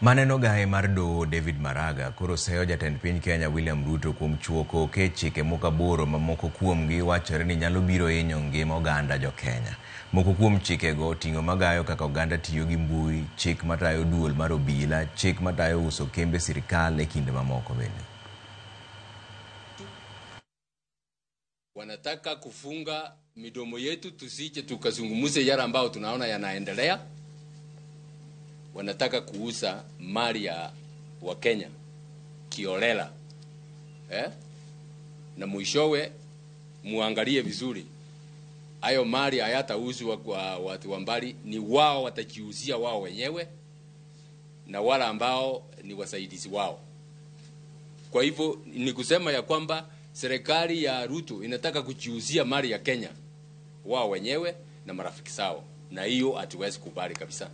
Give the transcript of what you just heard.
Maneno gae mar doho David Maraga koro seyo jatend piny Kenya William Ruto kuom chuoko oke chike moko aboro ma moko kuomgi wachore ni nyalo biro hinyo ngima oganda jo-Kenya. Moko kuom chikego oting'o magayo kaka oganda tiyo gi mbui, chik matayo duol mar obila, chik matayo uso kembe sirikal e kinde mamoko bende. Wanataka kufunga midomo yetu tusije tukazungumze yale ambayo tunaona yanaendelea. Wanataka kuuza mali ya Wakenya kiolela, eh? Na mwishowe muangalie vizuri, hayo mali hayatauzwa kwa watu wa mbali, ni wao watajiuzia wao wenyewe na wale ambao ni wasaidizi wao. Kwa hivyo ni kusema ya kwamba serikali ya Ruto inataka kujiuzia mali ya Kenya wao wenyewe na marafiki zao, na hiyo hatuwezi kubali kabisa.